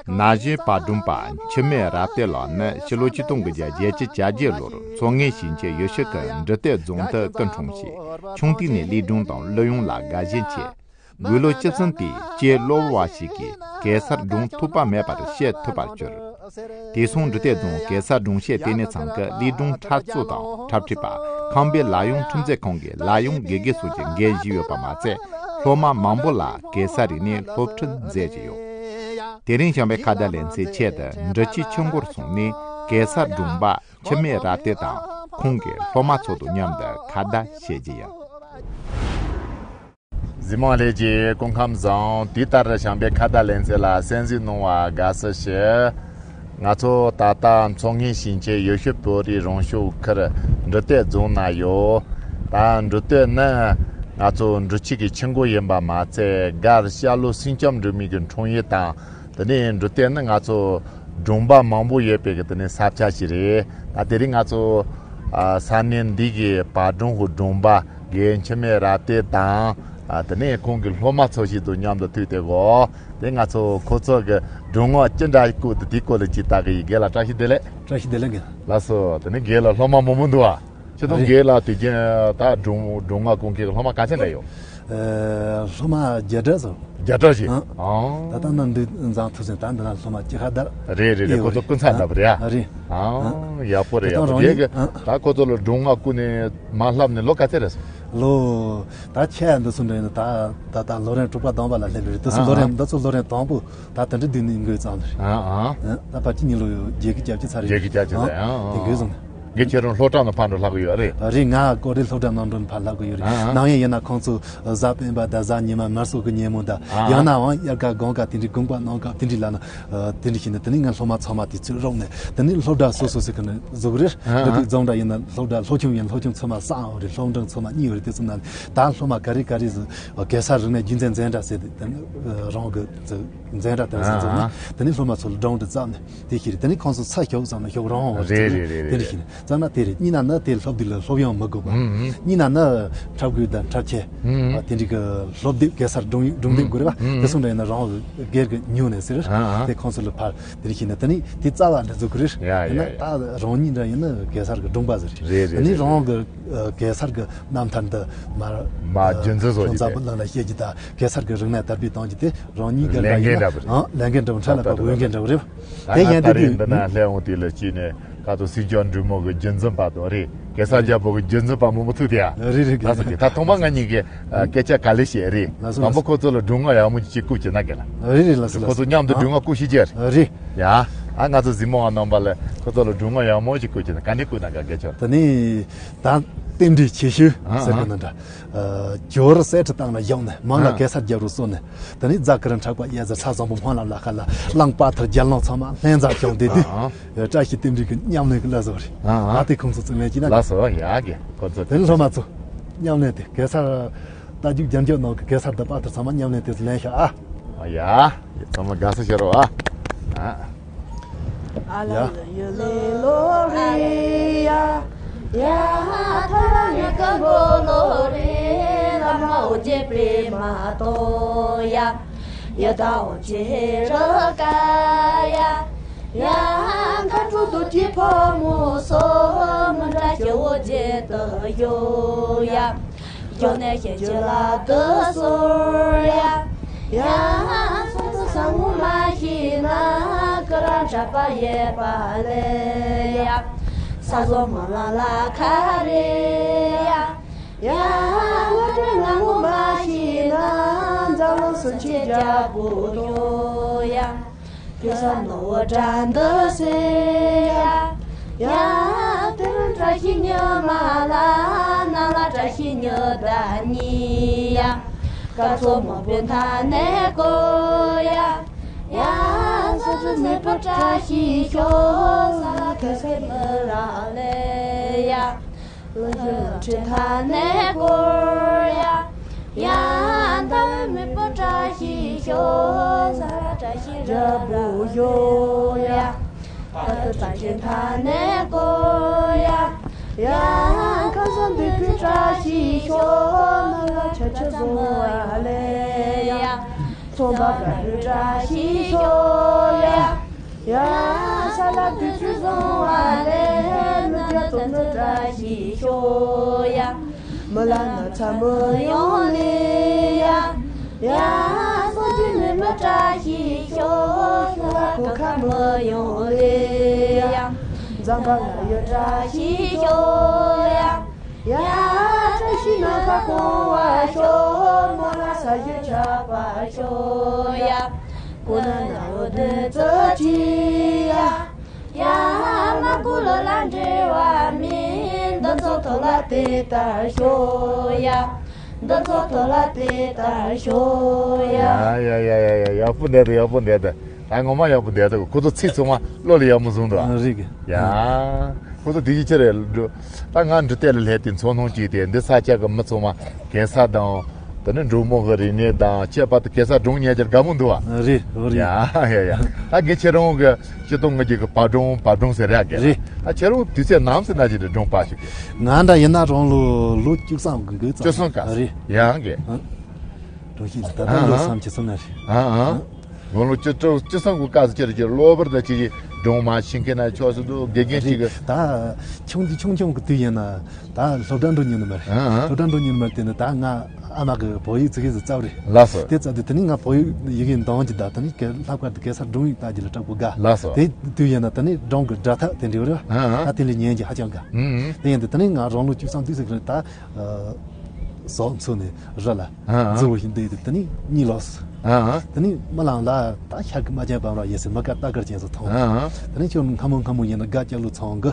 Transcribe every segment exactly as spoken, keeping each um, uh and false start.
ན་གཞོན་པར་སྒྲུང་པ་འཆི་མེད་རབ་བརྟན་ལགས་ནི་ཕྱི་ལོ་ཆིག་སྟོང་དགུ་བརྒྱ་བརྒྱད་ཅུ་གྱ་བརྒྱད་ལོར་མཚོ་སྔོན་ཞིང་ཆེན་ཡུལ་ཤུལ་གྱི་འབྲི་སྟོད་རྫོང་དུ་སྐུ་འཁྲུངས་ཤིང་། ཆུང་དུས་ནས་ལས་སྒྲུང་དང་གླུ་དབྱངས་ལ་དགའ་ཞེན་ཆེ། དགུང་ལོ་བཅུ་གསུམ་པའི་སྐྱེས་སློབ་བ་ཞིག་གིས་གེ་སར་སྒྲུང་ཐོགས་པ་མེད་པར་བཤད་ཐུབ་པར་གྱུར། དེ་སོང་འབྲི་སྟོད་རྫོང་གེ་སར་སྒྲུང་བཤད་ལྟེ་གནས་ཚང་གི་ལས་སྒྲུང་འཁྲབ་གཙོ་དང་འཁྲབ་ཁྲིད་པ། ཁམས་པའི་ལ་ཡོངས་ཁྲིམས་རྩོད་ཁང་གི་ལ་ཡོངས་དགེ་རྒན་སོགས་ཀྱི་འགན་བཞེས་ཡོད་པ་མ་ཚད། སློབ་མ་མང་པོ་ལ་གེ་སར་རིག་གནས་སློབ་ཁྲིད་མཛད་ཀྱི་ཡོད། དེ་རིང་བྱམས་པའི་ཁ་བརྡ་ལེ་ཚན་ཆེད་དུ་འབྲི་ཆུའི་ཆུ་འགོར་སོང་ནས་གེ་སར་སྒྲུང་པ་འཆི་མེད་རབ་བརྟན་དང་ཁོང་གི་སློབ་མ་ཚོ་དང་མཉམ་དུ་ཁ་བརྡ་བྱེད་ཀྱི་ཡིན། གཟིགས་མོ་ལྷན་རྒྱས་སྐུ་ཁམས་བཟང་། དེ་ལྟར་བྱམས་པའི་ཁ་བརྡ་ལེ་ཚན་ལ་གསན་གཟིགས་གནང་བར་དགའ་བསུ་ཞུ། ང་ཚོ་ད་ལྟ་མཚོ་སྔོན་ཞིང་ཆེན་ཡུལ་ཤུལ་བོད་རིགས་རང་སྐྱོང་ཁུལ་འབྲི་སྟོད་རྫོང་ན་ཡོད། ད་འབྲི་སྟོད་ནི་ང་ཚོ་འབྲི་ཆུ་གི་ཆུ་འགོ་ཡིན་པ་མ་ཚད། སྒར་ཤར་ལྷོ་སེང་ལྕམ་སྒྲོལ་མའི་གི་འཁྲུངས་ཡུལ་དང་། དེ་ནས་འབྲི་སྟོད་ནི་ང་ཚོ་སྒྲུང་པ་མང་པོ་ཡོད་པའི་གི་དེ་ནས་ས་ཆ་ཞིག་རེད། ད་དེ་རིང་ང་ཚོ་ཨ་ས་གནས་འདི་གི་བར་སྒྲུང་གི་སྒྲུང་པ་རྒན་འཆི་མེད་རབ་བརྟན་དང་། ཨ་དེ་ནས་ཁོང་གི་སློབ་མ་ཚོ་ཞིག་དང་མཉམ་དུ་ཐུག་བསྡད་གོ། དེ་ང་ཚོ་ཁོ་ཚོ་གི་སྒྲུང་ངག་ཅི་འདྲ་བཀོད་འདུག་དེ་སྐོར་ལ་ཅིག་ལྟ་གི་ཡིན། རྒན་ལགས་བཀྲ་ཤིས་བདེ་ལེགས། བཀྲ་ཤིས་བདེ་ལེགས་རྒན། ལགས་སོ། དེ་ནས་རྒན་ལགས་སློབ་མ་མང་པོ་འདུག་ཨ། ཁྱེད་རང་རེད། རྒན་ལགས་དེ་རྒན་ད་སྒྲུང་སྒྲུང་ངག་སྐུང་མཁན་གྱི་སློབ་མ་ག་ཚད་འདྲ་ཡོད། ཨ་སློབ་མ་བརྒྱ་ཕྲག་ཙམ། བརྒྱ་ཕྲག་ཞིག་ཨང་། ཨང་། ད་ལྟ་ནི་འདི་འཛམ་ཐུབ་ཟིན། ད་འདི་ན་སློབ་མ་སྤྱི་ཁ་བརྡར། རེད་རེད་རེད། ཨེ་ཁོ་ཚོ་ཀུན་ཚ་ཨ་བརྡར་བ་རེད་ཨ། རེད། ཨང་། ཨང་། ཡག་པོ་རེད། ད་ཡག་པོ་རང་རེད་ཉིད་གི། ཨང་། ད་ཁོ་ཚོ་ལ་སྒྲུང་ངག་བསྐུར་ནས་མར་བསླབས་ནས་ལོ་ག་ཚད་རེད་སོང་། ལོ། ད་ཁྱེད་འདི་ཚོ་འདྲ་ཡིན་ན་ད་ད་ལྟ་ལོ་རིམ་དྲུག་པ་བདུན་པ་ལ་སླེབས་རེད། འདི་ཚོ་ཨང་ལོ་རིམ་ཨང་། འདི་ཚོ་ལོ་རིམ་དང་པོ་ད་དེ་འདྲ་བསྡུས་ནས་འགོས་ཙམ་རེད། ཨང་ཨང་། ཨ་ད་ཕལ་ཆེར་ཉིན་ལོ་ཡོད་བརྒྱད་ཀྱི་གྱ་གཅིག་ཚར་རེད། བརྒྱད་ཀྱི་གྱ་གཅིག་ཚར། ཨང་། ཨང་ཨང་། དེ་འགོས་སོང་། ངས་ཁྱེད་རང་སློབ་གྲྭ་ནང་ཕར་འགྲོ་ལྷག་གི་ཡོད་རེད། རེད། ང་ཀོ་རེ་སློབ་གྲྭ་ནང་འགྲོ་ཕར་ལྷག་གི་ཡོད་རེད། ཨ་ཨ། ནམ་ཡིན་ཡིན་ན་ཁོང་ཚོ་གཟའ་སྤེན་པ་དང་གཟའ་ཉི་མ་མར་སོག་གི་ཉིན་མོ་དང་། ཨ་ཨ། ཡང་ན་འང་དབྱར་ཁ་དགུན་ཁ་དེ་འདྲའི་དགུན་པ་ནམ་ཁ་དེ་འདྲའི་ལ་ན་དེ་འདྲ་བྱས་ནས་དེ་ནས་ང་སློབ་མ་ཚང་མ་དེ་ཚོས་རོགས་ནས་དེ་ནས་སློབ་གྲྭ་སོ་སོ་ཟེར་གི་ནས་བཟོ་གི་རེད། ཨ་ཨ། འདི་དུས་རྫོང་འདྲ་ཡིན་ན་སློབ་གྲྭ་སློབ་ཆུང་ཡིན་སློབ་ཆུང་ཚང་མ་གསར་འོང་རེད། སློབ་འབྲིང་ཚང་མ་གཉིས་ཡོད་རེད། དེ་ཚོ་ན་ད་སློབ་མ་ག་རེ་ག་རེ་ཟེར་གེ་སར་རིག་གནས་རྒྱུན་འཛིན་འཛིན་གྲྭ་ཟེར་དེ་རང་གི་འཛིན་གྲྭ་དེ་ཟེར་འཛོམས་ནས་དེ་ནས་སློབ་མ་ཚོ་ལ་སྒྲུང་འདི་བརྩམས་ནས། དེ་ཞིག་རེད། དེ་ནས་ཁོང་ཚོ་ཚ་ཞོག་ཙམ་ན་ཞོག་རང་འོང་རེད་རེད་རེད་རེད། དེ་འདྲ་ཞིག་ནས་ཙམ་ན་དེ་རེད། གཉིས་ན་ནི་དེ་སློབ་དེབ་ལ་སློབ་ཡོན་མི་དགོས་པ། ཨུམ་ཨུམ། གཉིས་ན་ནི་འཁྲབ་དགོས་དང་འཁྲབ་ཆས། ཨུམ་ཨུམ། དེ་འདྲ་གི་སློབ་དེབ་གེ་སར་སྒྲུང་སྒྲུང་དེབ་དགོས་རེད་པ། ཨུམ་ཨུམ། དེ་སོང་འདྲ་ཡིན་ན་རང་སྒེར་གི་ཉོས་ནས་ཟེར། ཨ་ཨ། དེ་ཁོང་ཚོ་ལ་ཕར་དེ་འདྲ་ཞིག་ནས་དེ་ནས་དེ་རྩ་བ་འདྲ་བཟོ་དགོས་རེད། ཡ་ཡ་ཡིན་ན་ཡ། ད་རང་ཉིད་འདྲ་ཡིན་ན་གེ་སར་གི་སྒྲུང་པ་ཟེར། རེད་རེད། དེ་ནས་རེད་རང་རེད། གི་གེ་སར་གི་རྣམ་ཐར་འདི་མར་མར་རྒྱུན་འཛིན་བཟོ་རྒྱུ་དེ། ཁོང་ཚོ་ལ་ལ་བཤད་རྒྱུ་དང་གེ་སར་གི་རིག་གནས་དར་སྤེལ་གཏོང་རྒྱུ་དེ་རང་ཉིད་ཀྱི་ལས་འགན་འདྲ་པོ་རེད། ཨང་། ལས་འགན་འདྲ་པོ་འཕྲལ་ལ་ད་ད་ཕབ་འོས་འགན་འདྲ་པོ་རེད། ད་དེ་ཡང་ང་ད་དེ་རིང་འདི་ན་དུས་སླེབས་འོང་དུས་ལ་ཅི་ནས་ཀ་ཏོ་སྲིད་སྐྱོང་འབྲུག་མོ་གི་རྒྱུན་འཛིན་པ་དང་རེད། གེ་སར་རྒྱལ་པོ་གི་རྒྱུན་འཛིན་པ་མང་པོ་ཐུག་དེ་ཡ། རེད་རེད། ལགས་སོ། དེ་ད་ཐོག་མ་ང་གཉིས་ཀྱི་ཨ་སྐད་ཆ་ག་ལེ་བཤད་རེད། ལགས་སོ། དང་པོ་ཁོ་ཚོ་ལ་སྒྲུང་ངག་ཡག་མོ་ཅིག་བསྐུར་བྱས་ན་དགའ་ལ། རེད་རེད། ལགས་སོ། ཁོ་ལགས་ཚོ་སོ། མཉམ་དུ་ཨ་སྒྲུང་ངག་བསྐུར་ཤེས་ཀྱི་རེད། རེད། ཡ། ཨ་ང་ཚོ་གཟིགས་མོ་བ་རྣམ་པ་ལ་ཁོ་ཚོ་ལ་སྒྲུང་ངག་ཡག་མོ་ཅིག་བསྐུར་བྱས་ན་ག་འདྲ་བསྐུར་ན་དགའ་སྐད་ཆ། དེ་ནས་ད་རྟེན་འབྲེལ་ཆེ་ཤོས་ཨ་ཟེར་གི་ཨ་ན་འདྲ། ཨ་ཇོ་རུ་གསེར་ཁྲི་བཏང་ནས་བཞེངས་ནས་མང་ལ་ཨ་གེ་སར་རྒྱལ་པོ་གསོལ་ནས། དེ་ནས་རྫ་གུར་འཁྲབ་པ་གཡས་ཟེར་ས་བཟང་པོ་སྨོན་ལམ་ལ་ཁ་ལ་གླང་པ་ཐར་རྒྱལ་ནང་ཚང་མ་ལྷན་འཛོམས་བྱུང་དེ་དུས། ཨ་བཀྲ་ཤིས་རྟེན་འབྲེལ་གྱི་མཉམ་ལེན་གྱི་བླ་བཟོ་རེད། ཨ་ཨ། ད་དེ་ཁོང་ཚོ་ཚུར་ལེན་གྱི་ན། ལགས་སོ། ཡ་གི་ཁོ་ཚོ་དེ་ནས་སློབ་མ་ཚོ་མཉམ་ལེན་དེ་གེ་སར་རྟ་རྒྱུག་རྒྱལ་འཇོག་ནང་གི་གེ་སར་དང་དཔའ་ཐུལ་ཚང་མ་མཉམ་ལེན་དེ་ཚོ་ལེན་ཤག་ཨ། ཨ་ཡ། ཚང་མ་དགའ་བསུ་ཞུ་རོགས་ཨ། ཨ། ཨ་ལ་ཡ། ལ་ཡུ་ལེ་ལོ་རེ་ཡ། ཡ་ཐ་ལ་ཡ་ཀ་གོ་ལོ་རེ། ལ་མ་འོ་ཇེ་པྲེ་མ་ཏོ་ཡ། ཡ་ད་འོ་ཇེ་ར་ཀ་ཡ། ཡ་ཁ་ཕྲུ་དུ་ཅི་ཕོ་མོ་སོ། མ་འདྲ་ཞེ་འོ་ཇེ་ཏ་ཡོ་ཡ། ཇོ་ནེ་ཞེ་ཇེ་ལ་དུ་སོ་ཡ། ཡ་སོ་སོ་ས་ངུ་མ་ཤི་ན། ཀ་ར་ཁྲ་པ་ཡེ་པ་ལེ་ཡ། ས་སོ་མ་ལ་ལ་ཁ་རེ་ཡ། ཡ་ང་དྲ་ང་ངུ་མ་ཤི་ན། འཛམ་གླིང་སུ་ཆེ་རྒྱ་བུ་ཡོ་ཡ། ཀེ་ས་ནོ་བོ་དྲ་འདི་སེ་ཡ། ཡ་དེ་རུ་བཀྲ་ཤིས་ཉི་མ་ལ། ན་ལ་བཀྲ་ཤིས་ཉི་ཟླ་གཉིས་ཡ། སྐར་ཚོགས་མང་པོའི་མཐའ་ནས་བསྐོར་ཡ། ཡ་ས་ཆུ་མེ་ཕོ་བཀྲ་ཤིས་ཤོག་ས་ལ་ཁ་སེ་མི་ར་ལེ་ཡ། ལོ་ཡོད་ཁྲི་མཐའ་ནས་བསྐོར་ཡ། ཡ་ཟླ་བའི་མེ་ཕོ་བཀྲ་ཤིས་ཤོག་ས་ར་བཀྲ་ཤིས་ར་བུ་ཡོ་ཡ། ད་ལྟ་བཀྲ་ཤིས་མཐའ་ནས་བསྐོར་ཡ། ཡ་ཁ་སང་འདི་ཕི་བཀྲ་ཤིས་ཤོག་ན་ལ་ཆ་ཆ་བཟོ་བ་ལེ་ཡ། ཚོང་པ་དང་བུ་བཀྲ་ཤིས་ཤོག་ཡ། ཡ། ས་ལ་དུས་ཚོད་བཟང་བ་ལས་མི་དགའ་ཚོ་མི་བཀྲ་ཤིས་ཤོག་ཡ། མི་ལ་ན་ཚ་མི་ཡོང་ལེ་ཡ། ཡ། སོ་རྒྱུ་ནི་མི་བཀྲ་ཤིས་ཤོག་ཤོག་ལ་གོ་ཁ་མི་ཡོང་ལེ་ཡ། འཛམ་བུ་གླིང་ཡུལ་བཀྲ་ཤིས་ཤོག་ཡ། ཡ། བཀྲ་ཤིས་ནམ་མཁའ་གང་བ་ཤོག་མོ་ལ་ས་གཞི་ཆགས་པ་ཤོག་ཡ། ཁོ་ན་ན་འོ་དེ་ཙི་ཅི་ཡ། ཡ། མ་ཀུ་ལོ་ལ་འབྲེལ་བ་མིན་འདི་ཚོ་ཐོག་ལ་དེ་ལྟར་ཤོག་ཡ། འདི་ཚོ་ཐོག་ལ་དེ་ལྟར་ཤོག་ཡ། ཡ་ཡ་ཡ་ཡ་ཡ། ཡག་པོ་འདུག་ཡག་པོ་འདུག་ད་ངོ་མ་ཡག་པོ་འདུག་ཁོ་ཚོ་ཚིག་ཚང་མ་བློ་ལ་ཡག་མོ་བཟུང་འདུག་ཨ། རེད་གི། ཡ། ཁོ་ཚོ་དེ་ཡི་ཕྱིར་ད་ང་འབྲི་དེབ་ལ་སླེབས་ཏེ་འཚོ་སྣང་སྐྱེས་ཏེ་འདི་ས་ཆ་གི་མི་ཚང་མ་གེ་སར་དང་། དེ་ནས་འབྲོག་མོ་གི་རིག་གནས་དང་ཁྱད་པར་དུ་གེ་སར་སྒྲུང་ཉན་རྒྱུར་དགའ་མོ་འདུག་བ། རེད། འོ་རེད། ཡ་ཡ་ཡ། ད་གེ་ཁྱེད་རང་གི་སྤྱི་བཏང་ངེད་ཀྱི་གི་བག་སྒྲུང་བག་སྒྲུང་ཟེར་ཡག་གི། རེད། ད་ཁྱེད་རང་དུས་ཚོད་ནམ་ཟེར་ན་ཅིག་ཏུ་སྒྲུང་པ་ཞིག་གི། ང་འདྲ་ཡིན་ན་རང་ལོ་ལོ་བཅུ་གསུམ་གི་འགོས་ཙམ། བཅུ་གསུམ་ག། རེད། ཡང་གི། ཨ། སྒྲུང་ཤེས་ད་ལྟ་ལོ་ཨ་ཨ། བསམ་བཅུ་གསུམ་ན་རེད། ཨ་ཨ། ང་ལོ་བཅུ་དྲུག་བཅུ་གསུམ་གི་སྐབས་སུ་ཁྱེད་ཀྱི་གློ་བུར་དུ་ཅིག་སྒྲུང་མ་ཤེས་མཁན་ན་ཆོག་སུ་འདུག་དགེ་རྒན་ཅིག་གི། ད་ཆུང་དུས་ཆུང་ཆུང་གི་དུས་ཡིན་ན། ད་སློབ་གྲྭ་འགྲོ་མྱོང་ནི་མ་རེད། ཨ་ཨ། སློབ་གྲྭ་འགྲོ་མྱོང་ནི་མ་རེད། དེ་ནི་ད་ང་ཨ་མ་གི་བོད་ཡིག་ཙི་གེ་ཟིག་བཙལ་རེད། ལགས་སོ། དེ་བཙལ་དུས་དེ་ནི་ང་བོད་ཡིག་ཡི་གེ་འདོན་གྱི་ད་དེ་ནི་ག་ལྷག་པར་དུ་གེ་སར་སྒྲུང་ཡིག་ལྟ་རྒྱུ་ལ་སྐྲག་པོ་དགའ། ལགས་སོ། དེ་དུས་ཡིན་ན་དེ་ནི་སྒྲུང་གི་སྒྲ་ཐག་དེ་འདྲ་ཡོད་རེད། ཨ་ཨ། ད་དེ་ལ་ཉན་རྒྱུ་ཧ་ཅང་དགའ། ཨུ་ཨུ། དེ་ཡིན་དུས་དེ་ནི་ང་རང་ལོ་བཅུ་གསུམ་དུས་ཟིག་རེད་ད། ཟོག་འཚོ་ནས་རི་ལ་ཨ་ཨ། རྫི་བོ་ཞིག་འདུག་དུས་དེ་ནི་གཉིད་ལོག་སོང་། ཨ་ཨ། དེ་ནི་རྨི་ལམ་ལ་ད་ཤར་གི་རྨ་ཆེན་བམ་ར་ཡིན་ཟེར་མི་དཀར་རྟ་དཀར་ཅན་ཟིག་མཐོང་། ཨ་ཨ། དེ་ནི་ཁྱོད་སྔ་མོ་སྔ་མོ་ཡིན་ན་དགའ་སྐྱ་ལོ་ཚང་གི།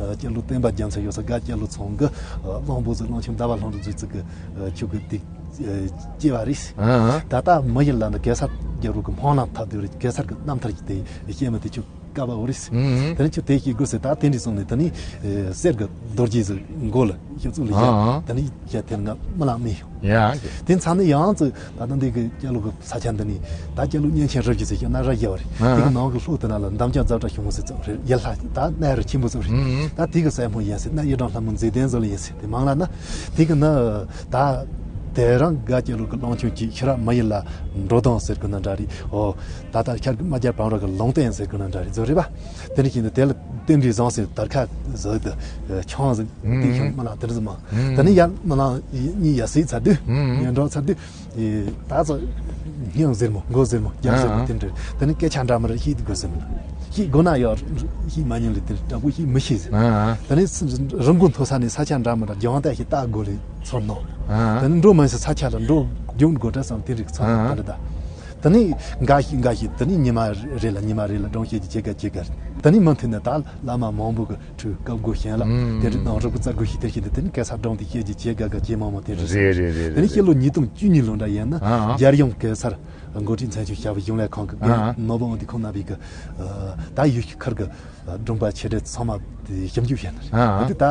ཨ། སྐྱ་ལོ་བསྟན་པ་རྒྱ་མཚོ་ཡོད་ས་དགའ་སྐྱ་ལོ་ཚང་གི། ཨ། གླང་པོ་ཟིག་གླང་ཆེན་ཟླ་བ་ལྷུན་གྲུབ་ཟིག་ཙི་གི། ཨ། ཁྱོད་གི་དེ་ཨ། སྐྱེ་བ་རེད། ཨ་ཨ། ད་ལྟ་མི་ཡུལ་ལ་ནི་གེ་སར་རྒྱལ་པོ་གི་སྨོན་ལམ་ཐོབ་དུས་རེད། གེ་སར་གི་རྣམ་ཐར་གྱི་དེ་བཤད་མི་དེ་ཁྱོད་དཀའ་བ་འོ་རེད། ཨུ་ཨུ། དེ་ནས་ཁྱོད་དེ་ཤེས་དགོས་ཟེར། ད་དེ་འདྲ་སོང་ནས་དེ་ནས་ཨེ། གསེར་གྱི་རྡོ་རྗེ་ཟིག་མགོ་ལ་ཞབས་ཚུགས་ལ་བཞག་ཨ་ཨ། དེ་ནས་ཞལ་དེར་ང་རྨི་ལམ་རྨིས་ཡོང་། ཡ། དེ་མཚམས་ནས་ཡང་ཙི་ད་ལྟ་འདི་གི་སྐྱ་ལོ་གི་ས་ཆ་འདི་ནས་ད་སྐྱ་ལོ་གཉན་ཆེན་རི་བཞི་ཟེར་ཞིག་ན་རི་བཞི་བ་རེད། ཨ་ཨ། དེ་གི་ནང་གི་ལྷོ་དེ་ན་ལ་འདམ་སྐྱ་རྫ་བྲག་ཞུ་མོ་ཟེར་ཙམ་རེད། ཡར་ལྷ་ད་གནའ་རི་ཆེན་པོ་ཙམ་རེད། ཨ་ཨ། ད་དེ་གི་སྲས་མོ་ཡིན་ཟེར། ན་གཡུ་སྦྲང་ལྷ་མོ་མཛེས་ལྡན་ཟེར་ལ་ཡིན་ཟེར། དེ་མང་ལ་ན་དེ་གི་ན་ད་དེ་རང་དགའ་སྐྱ་ལོ་གི་གླང་ཆེན་གྱིས་ཕྱི་རབས་མི་ཡུལ་ལ་འགྲོ་དོན་ཟེར་གི་ན་འདྲ་རེད། ཨོ། ད་ལྟ་ཤར་གི་རྨ་རྒྱལ་བམ་ར་གི་ལུང་བསྟན་ཟེར་གི་ན་འདྲ་རེད། ཟེར་རེད་པ། དེ་འདྲ་བྱས་ནས་དེ་ལ་རྟེན་འབྲེལ་བཟང་ཟེར་དར་ཁ་ཟིག་དང་ཆང་ཟིག་ཨུ་ཏིང་ཤང་མ་ལ་དེ་འདྲ་ཟིག་མ། ཨུ། དེ་ནས་ཡར་མ་ལ་གཉིས་ཡར་སྲིད་ཚར་དུས། ཨུ། ཡར་འགྲོ་ཚར་དུས། ཨེ། ད་ཚོ་སྙིང་ཟེར་མོ་མགོ་ཟེར་མོ་རྒྱབ་ཟེར་མོ། ཨ་ཨ། དེ་འདྲ་དེ་ནས་སྐད་ཆ་འདྲ་མི་འདྲ་བཤད་དགོས་ཟེར་མོ། བཤད་དགོས་ན་ཡང་བཤད་མ་མྱོང་ལས་དེ་དྲག་པོ་བཤད་མི་ཤེས་ཟེར། ཨ་ཨ། དེ་ནས་རི་མགོ་མཐོ་ས་ནས་ས་ཆ་འདྲ་མི་འདྲ་རྒྱང་ཐག་ཞིག་བལྟ་དགོས་ལས་ཚོར་སྣང་། ཨ་ཨ། དེ་ནས་འགྲོ་མ་ཤེས་ས་ཆ་ལ་འགྲོ་རྒྱུག་དགོས་འདྲ་བསམ། དེ་འདྲ་ཚོར་སྣང་། ཨ་ཨ། དེ་འདྲ་ད། དེ་ནས་འགའ་ཞིག་འགའ་ཞིག་དེ་ནས་ཉི་མ་རེ་ལ་ཉི་མ་རེ་ལ་སྒྲུང་བཤད་རྒྱུ་ཇེ་དགའ་ཇེ་དགའ་རེད། དེ་ནས་མུ་མཐུད་ནས་ད་བླ་མ་མང་པོ་གི་ཁྲུས་བཀབ་དགོས་ཤིང་ལ། ཨུམ། དེ་རིགས་ནང་རུ་གི་བཙག་དགོས་ཤིག་དེ་བཤད་དེ་དེ་ནས་གེ་སར་སྒྲུང་དེ་བཤད་རྒྱུ་ཇེ་དགའ་དགའ་ཇེ་མང་མང་དེ་རེད། རེད་རེད་རེད། དེ་ནས་སྤྱི་ལོ་ཉིས་སྟོང་བཅུ་གཉིས་ལོ་འདྲ་ཡིན་ན། ཨ་ཨ། རྒྱལ་ཡོངས་གེ་སར་འགོ་ཁྲིད་མཚན་ཆུང་ཞབས་གཞུང་ལས་ཁང་གི་ཨ་ཨ། རྒན་ནོར་བུ་དབང་འདུས་ཁོང་རྣམ་པས་གི། ད་ཡུལ་ཤུལ་ཁུལ་གི་སྒྲུང་པ་ཆེ་གྲས་ཚང་མ་དེ་ཞིབ་འཇུག་བྱས་ནས། ཨ་ཨ། དེ་ད་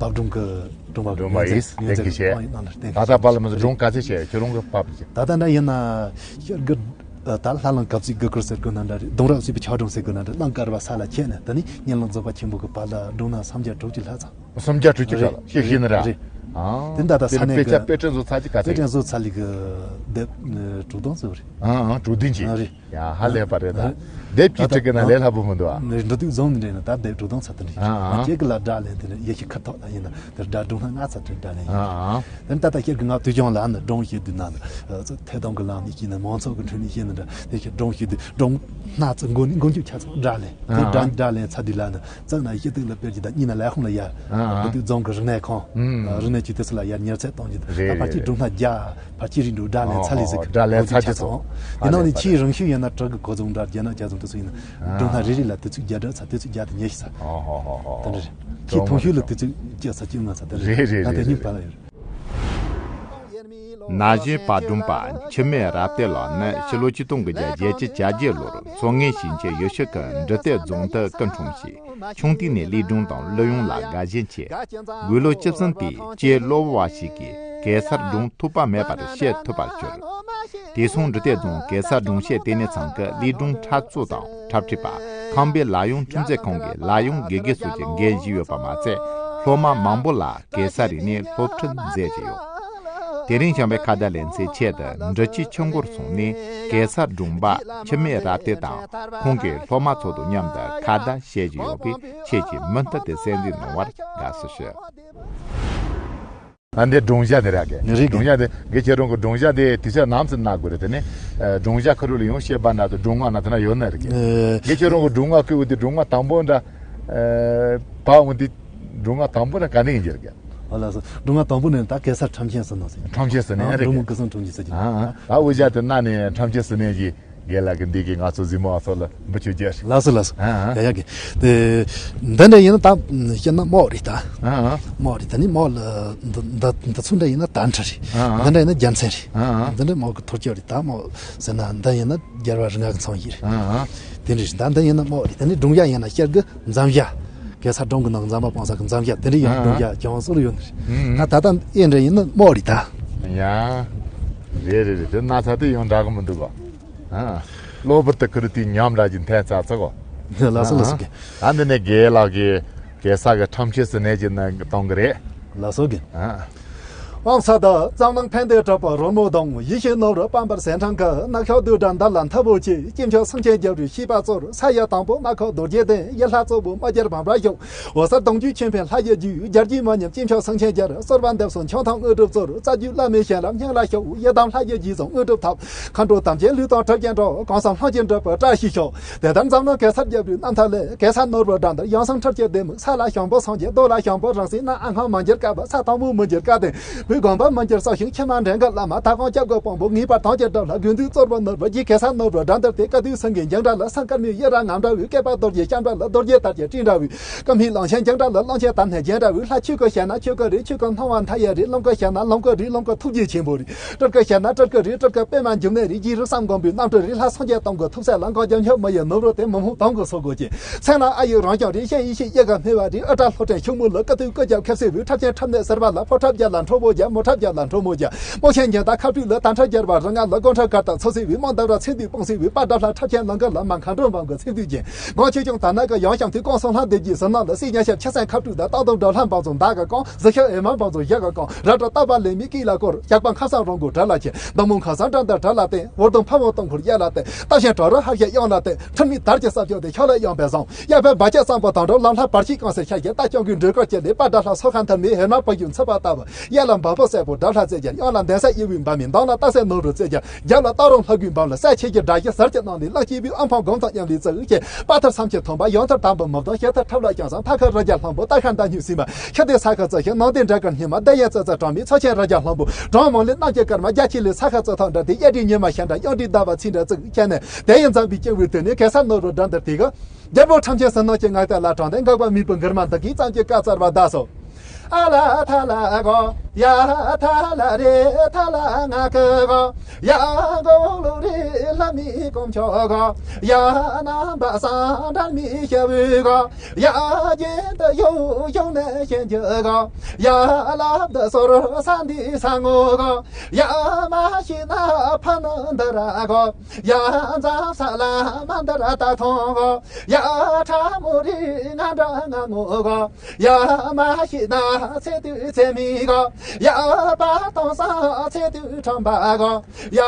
བབ་སྒྲུང་གི་སྒྲུང་པ་སྒྲུང་པ་ཡིས་ལེགས་ཀྱི་བཤད། ད་ལྟ་བབ་ལ་མི་ཚོ་སྒྲུང་ག་ཚད་བཤད། ཁྱོད་རང་གི་བབ་ཀྱི། ད་ལྟ་འདྲ་ཡིན་ན་ཤར་གི་ད་ལྷ་གླིང་གབ་ཚིག་དགུ་སྐོར་ཟེར་དགོས་ན་འདྲ་རེད། གདུང་རབས་སྲིད་པའི་ཆག་སྒྲུང་ཟེར་དགོས་ན་འདྲ། གླིང་དཀར་བ་ས་ལ་ཁྱེར་ནས་དེ་ནས་གཉན་ལམ་རྫོགས་པ་ཆེན་པོ་གི་བར་ལ་སྒྲུང་ན་སུམ་བརྒྱ་དྲུག་ཅུ་ལྷག་ཙམ། སུམ་བརྒྱ་དྲུག་ཅུ་ལྷག་ལ་ཤེས་ཤེས་ནི་ར། རེད། ཨ། དེ་ད་ལྟ་ས་གནས་དཔེ་ཆ་ཀྱི་དཔེ་སྐྲུན་བཟོ་ཚར་གྱི་ག་ཚད། དཔེ་སྐྲུན་བཟོ་ཚར་ལི་གི་དེབ་དྲུག་སྟོང་ཙམ་རེད། ཨ་ཨ། དྲུག་བདུན་ཅིག་ཨ་རེད། ཡ་ཧ་ལས་པ་རེད་ད། རེད། དེབ་ཀྱི་ད་ལྟ་ཁྲི་གི་ན་ལས་སླ་པོ་མི་འདུག་ཨ། འགྲོ་དུས་རྫོང་ནས་འདྲེན་ན་ད་དེབ་དྲུག་སྟོང་ཚར་དུ་འདྲེན། ཨ་ཨ། ཁྱེད་ཀྱི་ལ་སྒྲ་ལེན་དེ་ནས་ཡེ་ཤེས་ཁ་ཐོག་ལ་ཡིན་ན་དེར་སྒྲ་སྒྲུང་སྣ་ཚར་དུ་སྒྲ་ལེན་ཡིན། ཨ་ཨ། དེ་ནས་ད་ལྟ་ཁྱེད་ཀྱི་ང་དུས་སྦྱོང་ལ་ནི་སྒྲུང་བཤད་དུས་ན་ནི་ཐད་གཏོང་གི་ལམ་ནས་ཤེས་ན་མང་ཚོགས་ཀྱི་ཁྲོད་ནས་ཤེས་ན་འདྲ། དེ་ཁྱེད་སྒྲུང་བཤད་དུས་སྒྲུང་སྣ་ཚར་མགོ་ནས་མགོ་མཇུག་ཆ་ཚང་སྒྲ་ལེན། དེ་སྒྲ་སྒྲ་ལེན་ཚར་དུས་ལ་ནི་རྩ་ན་ཤེས་དུས་ལ་དཔེར་གྱི་ད་གཉིས་ན་ལས་ཁུངས་ལ་ཡར། ཨ་ཨ། དེ་དུས་རྫོང་གི་རིག་གནས་ཁང་། ཨུམ། རིག་གནས་ཅུས་དེ་ཚོ་ལ་ཡར་ཉར་ཚད་གཏོང་རྒྱུ། རེད་ད་ཕལ་ཆེར་རེད་སྒྲུང་སྣ་བརྒྱ། ཕལ་ཆེར་རིང་འགྲོ་སྒྲ་ལེན་ཚར་ལས་ཟིག་ཨོ་ཧོ་སྒྲ་ལེན་ཚར་རྒྱུ་ཆ་ཚང་། དེ་ནང་ནས་ཆེས་རིང་ཤོས་ཡིན་ན་བྲག་གི་གོ་རྫོང་འདྲ་རྒྱ་ནག་རྒྱ་རྫོང་དེ་ཚོ་ཡིན་ན་སྒྲུང་སྣ་རེ་རེ་ལ་དུས་ཚོད་བརྒྱ་འགྲོ་ཚར། དུས་ཚོད་བརྒྱ་དང་ཉི་ཤུ་ཚར། ཨོ་ཧོ་ཧོ་ཧོ། དེ་འདྲ་རེད། ཆེས་ཐུང་ཤོས་ལ་དུས་ཚོད་བཅུ་ཚར་བཅོ་ལྔ་ཚར་དེ་འདྲ་རེད། རེད་རེད་ད་དེ་རེད་གཉིས་རེད། བར་ལ་ཡོད་རེད། ན་གཞོན་བག་སྒྲོན་པ་འཆི་མེད་རབ་བརྟན་ལགས་ནི་ཕྱི་ལོ་ཆིག་སྟོང་དགུ་བརྒྱ་བརྒྱད་ཅུ་གྱ་བརྒྱད་ལོར་མཚོ་སྔོན་ཞིང་ཆེན་ཡུལ་ཤུལ་གྱི་འབྲི་དེབ་རྫོང་དུ་སྐུ་འཁྲུངས་ཤིང་། ཆུང་དུས་ནས་ལས་སྒྲུང་དང་གླུ་དབྱངས་ལ་དགའ་ཞེན་ཆེ། དགུང་ལོ་བཅུ་གསུམ་པའི་སྐྱེས་སློབ་བུ་བ་ཞིག་གིས་གེ་སར་སྒྲུང་ཐོགས་པ་མེད་པར་བཤད་ཐུབ་པར་གྱུར། དེ་སོང་འབྲི་དེབ་རྫོང་གེ་སར་སྒྲུང་བཤད་ལྟེ་གནས་ཚང་གི་ལས་སྒྲུང་འཁྲབ་གཙོ་དང་འཁྲབ་ཁྲིད་པ་ཁམས་པའི་ལ་ཡོང་ཁྲིམས་རྩོད་ཁང་གི་ལ་ཡོང་དགེ་རྒན་སོགས་ཀྱི་འགན་བཞེས་ཡོད་པ་མ་ཚད། སློབ་མ་མང་པོ་ལ་གེ་སར་རིག་གནས་སློབ་ཁྲིད་མཛད་ཀྱི་ཡོད། དེ་རིང་བྱམས་པའི་ཁ་བརྡ་ལེ་ཚན་ཆེད་དུ་འབྲི་ཆུའི་ཆུ་འགོར་སོང་ནས་གེ་སར་སྒྲུང་པ་འཆི་མེད་རབ་བརྟན་དང་ཁོང་གི་སློབ་མ་ཚོ་དང་མཉམ་དུ་ཁ་བརྡ་བྱེད་ཀྱི་ཡོད་པས། ཁྱེད་ཀྱིས་མུ་མཐུད་དེ་གསན་གཟིགས་གནང་བར་དགའ་བསུ་ཞུ། ཨ། འདི་སྒྲུང་བཤད་དེ་རེད་གི། རེད་གི། སྒྲུང་བཤད་དེ་གི་ཁྱེད་རང་གི་སྒྲུང་བཤད་དེ་དུས་ཚོད་ནམ་ཚོད་གནང་དགོས་རེད། དེ་ནས་ཨ་སྒྲུང་བཤད་ཁ་རུ་ལ་ཡང་བཤད་པ་འདྲ་དང་སྒྲུང་ང་ན་དེ་ན་ཡོད་ན་རེད་གི། ཨེ། གི་ཁྱེད་རང་གི་སྒྲུང་ང་བཀོད་འོ་དེ་སྒྲུང་ང་དང་པོ་འདྲ། ཨ་ད་འོ་དེ་སྒྲུང་ང་དང་པོ་འདྲ་ག་ནས་ཡིན་གྱི་རེད་གི། ཨ་ལགས་སོ། སྒྲུང་ང་དང་པོ་ནས་ད་གེ་སར་ཁྲམ་ཆེན་ཟེར་ནོ་ཟེར། ཁྲམ་ཆེན་ཟེར་ནས། ཨ་རེད་གི། སྒྲུང་གི་སང་ཁྲམ་ཆེན་ཟེར་གྱི། ཨ་ཨ། ད་འུ་ཅག་དེ་ན་ནས་ཁྲམ་ཆེན་ཟེར་ནས་གི། རྒན་ལགས་ཀྱིས་འདི་གི་ང་ཚོ་གཟིགས་མོ་བ་ཚོ་ལ་འབུལ་ཆོག་རྒྱུ་རེད། ལགས་སོ་ལགས་སོ། ཨ་ཨ། ཡ་ཡ་གི། དེ་འདི་འདྲ་ཡིན་ན་ད་བཤད་ན་དམག་རེད་ད། ཨ་ཨ། དམག་རེད། ད་ནི་དམག་ལ་འདི་འདི་འདི་ཚོ་འདྲ་ཡིན་ན་དར་ཁྲི་རེད། ཨ་ཨ། འདི་འདྲ་ཡིན་ན་རྒྱལ་མཚན་རེད། ཨ་ཨ། འདི་འདྲ་དམག་གི་ཐོར་སྐྱོད་རེད། ད་དམག་ཟེར་ན་འདི་ཡིན་ན་རྒྱལ་བ་རིགས་ལྔ་གི་ཚང་ཡིན་རེད། ཨ་ཨ། དེ་འདྲ་རེད། ད་འདི་ཡིན་ན་དམག་རེད། ད་ནི་སྒྲུང་བཤད་ཡིན་ན་ཤར་གི་འཛོམས་བཤད། གེ་སར་སྒྲུང་གི་ནང་འཛོམས་པ་སྤང་ས་གི་འཛོམས་བཤད་དེ་འདྲ་ཡང་། ཨ་ཨ། སྒྲུང་བཤད་ཀྱང་ཟུར་ཡོད་ནི་རེད། ཨ་ད་ད་ཨེ་འདྲ་ཡིན་ན་དམག་རེད་ད། ཡ། རེད་རེད་རེད། དེ་ན་ཚ་དེ་ཡང་འདྲ་གི་མི་འདུག་ག། ཨ། གློ་བུར་དུ་ཁུར་དེ་ཉམས་ར་གྱི་འཐེན་ཚ་ཚ་གོ། ལགས་སོ་ལགས་སོ། ཨ། ཨ་འདི་ནས་རྒན་ལགས་ཀྱིས་གེ་སར་གྱི་ཁྲམ་ཆེན་ཟེར་ནས་ཀྱི་ནང་གི་གཏོང་གི་རེད། ལགས་སོ་གི། ཨ། དབང་ས་དང་འཛམ་གླིང་ཕན་བདེ་གྲགས་པ་རོལ་མོ་དང་། ཡིད་བཞིན་ནོར་བུ་པད་འབར་ཟས་འཕྲང་གི། ནག་ཤོག་རྡུལ་བྲལ་འདབ་ལ་མཐུ་བོ་ཆེ། སྐྱེས་མཆོག་སེང་ཆེན་རྒྱལ་པོའི་བཤད་པ་གཙོར། ས་ཡི་དང་པོ་རྨ་ཁ་རྡོ་རྗེ་གདན། ཡུལ་ལྷ་གཙོ་བོ་རྨ་རྒྱལ་བམ་པ་ཞབས། འོད་གསལ་གདུང་བརྒྱུད་ཆོས་འཕེལ་ལྷ་ཡི་རྒྱུད། རྒྱལ་རྒྱུད་མ་ཉམས་སྐྱེས་མཆོག་སེང་ཆེན་རྒྱལ། གསོལ་བ་འདེབས་སོ་མཆོག་ཐང་དངོས་གྲུབ་སྩོལ། རྩ་རྒྱུད་བླ་མའི་བྱིན་རླབས་སྙིང་ལ་ཞུགས། ཡི་དམ་ལྷ་ཡི་རྗེས་བཟུང་དངོས་གྲུབ་ཐོབ། མཁའ་འགྲོ་དམ་ཅན་ལུས་དང་གྲིབ་ཀྱང་འགྲོགས། གང་བསམ་ལྷུན་གྱིས་འགྲུབ་པའི་བཀྲ་ཤིས་ཤོག། དེ་ལྟར་འཛམ་གླིང་གེ་སར་རྒྱལ་པོའི་རྣམ་ཐར་ལས། གེ་སར་ནོར་བུ་སྒྲ་མདར་ཡང་སེང་ཁྲི་སྐྱེས་ལྡེ་མིག། ས་ལ་ཞང་པོ་སངས་རྒྱས། རྡོ་ལ་ཞང་པོ་རང་སྲིད་ན། ཨ་སྔ་མ་འགྱུར་དཀའ་བ། ས་དང་པོ་མི་འགྱུར་དཀའ་ལྡན། བོད་དགོན་པ་མི་འགྱུར་སྲོག་ཤིང་། ཁྱི་མ་འདྲེན་གི་བླ་མ། ད་གང་སྐྱབས་དགོས་དཔང་པོ། ངེས་པར་དམ་གྱི་སྒྲུབ་ལ། དགོས་འདོད་གཙོར་བུ་ནོར་བུ་རྒྱལ། གེ་སར་ནོར་བུ་སྒྲ་མདར་དེ། བཀའ་བསྡུས་སེང་གེ་འགྱིང་འདྲ་ལ། སེང་དཀར་མོའི་ཡི་ར་ངམ་འདྲ་བོའི། བསྐལ་པ་རྡོ་རྗེ་ལྕམ་འདྲ་ལ། རྡོ་རྗེ་དར་གྱི་སྤྲིན་འདྲ་བོའི། ཀུན་མཁྱེན་གླང་ཆེན་འགྱིང་འདྲ་ལ། གླང་ཆེན་དར་སྣ་རྒྱན་འདྲ་བོའི། ལྷ་ཆོས་ཀྱི་ཞལ་ན་ཆོས་ཀྱི་རིགས། ཆོས་ཀྱི་སྣང་བ་མཐའ་ཡས་རིགས། ལམ་གྱི་ཞལ་ན་ལམ་གྱི་རིགས། ལམ་གྱི་ཐུགས་རྗེ་ཆེན་པོ་རིགས། སྤྲུལ་སྐུ་ཞལ་ན་སྤྲུལ་སྐུ་རིགས། སྤྲུལ་སྐུ་པདྨ་འབྱུང་གནས་རིགས། རྗེ་རིགས་སམ་སྒོམ་པའི་རྣམ་སྤྲུལ་རིགས། ལྷ་སངས་རྒྱས་དང་གི་ཐུགས་སྲས་ལ། གང་རྒྱལ་མཆོག་མི་ཡི་ནོར་བུ་དེ། མི་མོ་དང་གི་སོགས་དགོས་ཀྱི། ཚེ་ན་ཨ་ཡི་རང་བྱུང་རིགས། ཤེས་ཡིན་ཤེས་ཡི་ག་སྨྲས་པ་རིགས། ཨ་ཏྲ་ལྷོ་བྲན་ཕྱུག་མོ་ལ། ཀ་ཏུ་ཀུ་རྒྱབ་ཁབ་སེ་བའི། ཁྲབ་ཆེན་ཁྲབ་ནས་ཟེར་བ་ལ། ཕོ་ཁྲབ་རྒྱ་ལ་ཁྲོ་བོ་རྒྱ། མོ་ཁྲབ་རྒྱ་ལ་ཁྲོ་མོ་རྒྱ། མོ་ཆེན་ཉན་ད་ཁ་སྤྲུལ་ལ། ད་ཁྲབ་རྒྱལ་བ་རིགས་ལྔ་ལ། དགོན་ཁྲབ་གར་དང་ཚོ་སེ་བའི། དམག་འདབ་ར་ཚེ་འདུས་སྤང་སེ་བའི། པ་འདབ་ལ་ཁྲབ་ཆེན་ལང་ཀ་ལ། མ་མཁའ་འགྲོ་འབངས་ཀྱི་ཚེ་འདུས་ཅན། གང་ཆོས་སྐྱོང་དར་ནག་གི་ཡང་ཤམ་དུས། སྐོང་སོང་ལྷ་འདེབས་ཀྱི་ཟིལ་གནོན་ལ། སྲིད་ཉ་ཤབ་ཆ་སན་ཁ་སྤྲུལ་ད། སྟག་དོམ་སྒྲ་ལྷ་འབངས་ཚོ་མདའ་གི་བཀང་། གཟི་ཤོག་ཨེ་མ་འབངས་ཚོ་ཞག་གི་བཀང་། རབ་གྲྭ་རྟ་པ་ལེགས་མི་སྐེད་ལ་བསྐོར། ཞགས་པ་ཁ་སང་རང་མགོ་དགྲ་ལ་ཆེ། མདའ་མོ་ཁ་སང་འགྲམ་དང་དགྲ་ལ་བསྟན། འོར་དུང་ཕ་བོང་སྟོང་འཁོར་གཡས་ལ་བསྟན། རྟ་ཞོན་བྲག་རི་ཧར་ཞལ་གཡོན་ལ་བསྟན། ཁྲིམས་མེད་དར་གྱི་ས་ཕྱོགས་དེ། ཕྱོགས་ལ་གཡོན་པའི་བཟང་། གཡས་པའི་འབའ་ཆེན་བསམ་པ་དང་འགྲོ། ལམ་ལྷ་བར་ཆད་གང་སེ་ཤར་ཞིང་། རྟ་རྐྱང་གི་འགྲོས་སྐོར་གྱི་ལས། པ་དགྲ་ལྷ་སོ་ཁ་མཐའ་མེད། ཧེ་མ་བུ་ཡུག་འཚུབ་པ་ལྟ་བུ། གཡས་ལ་འབའ་ཕོ་སྲས་པོ་དགྲ་ལྷ་རྩེ་རྒྱལ། གཡོན་ལ་གདན་ས་དབྱེ་བའི་འབངས་མི། མདུན་ལ་སྟག་སེང་ནོར་བུ་རྩེ་རྒྱལ། རྒྱབ་ལ་སྟག་རོང་ལྷ་དགུའི་འབངས་ལ། སྲས་ཆེ་གི་དགྲ་བཞི་ཟུར་གྱི་ནང་ནས། གླང་ཆེན་པོའི་ཨ་ཕང་སྒོམ་དང་མཉམ་ལས་རྩལ་ཆེ། དཔའ་ཐུལ་སམ་ཁྱི་ཐོན་པ། ཡང་ཐུལ་དམ་པ་མི་བཏང་། ཞེ་ཐུལ་ཁྲབ་ལ་ཀྱང་བཟང་། ཐ་ཁ་རི་རྒྱ་ལྷུན་པོ། རྟ་ཁ་མདའ་སྨྱུག་སིལ་མ། ཁྱི་སྡེ་ས་ཁ་རྩི་ཤིང་། ནང་སྡེ་འདྲ་དཀར་སྙེ་མ། སྡེ་ཡན་རྩི་རྩི་གྲངས་མེད། ཚོ་ཆེན་རི་རྒྱ་ལྷུན་པོ། གྲངས་མང་ལས་རྣམས་ཀྱི་སྐར་མ། རྒྱ་ཆེ་ལས་ས་ཁ་རྩི་ཐང་འདྲ་སྟེ། གཡས་འདྲའི་ཉི་མ་ཤར་འདྲ། གཡོན་འདྲའི་ཟླ་བ་ཚེས་འདྲ་བརྩིགས་ཁྱེར་ནས། དེ་ཡི་འཛམ་བུའི་སྤྱི་བོའི་དོན་ནི། གེ་སར་ནོར་བུ་སྒྲ་མདར་དེ་གི། རྒྱལ་པོ་ཁྲམ་ཆེན་ཟིལ་གནོན་གྱི་ངག་དེ་ལ་དྲངས་ཏེ། འགག་པ་མེད་པའི་མགུར་མ་འདི་གིས་བརྩམས་ཀྱི་བཀའ་སྩལ་བ་གདའ་སོ། ཨ་ལ་ཐ་ལ་གོ། ཡ་ཐ་ལ་རེ་ཐ་ལ་ང་ཀི་གོ། ཡ་གོ་ལུ་རེ་ལ་མི་ཀོམ་ཆོ་གོ། ཡ་ནམ་པ་སང་འདྲ་མི་ཤ་བུ་གོ། ཡ་རྒྱན་དུ་ཡོ་ཡོ་ནེ་ཤན་གྱི་གོ། ཡ་ལབ་དུ་སོར་ས་འདི་ས་ངོ་གོ། ཡ་མ་ཤི་ན་ཕ་ན་འདི་ར་གོ། ཡ་འཛམ་ས་ལ་མ་འདི་ར་ད་ཐོང་གོ། ཡ་ཁྲ་མོ་རི་ང་འདྲ་ང་ངོ་གོ། ཡ་མ་ཤི་ན་ཚེ་དུས་ཚེ་མི་གོ། ཡ་པ་དང་ས་ཚེ་དུས་ཁྲམ་པ་གོ། ཡ་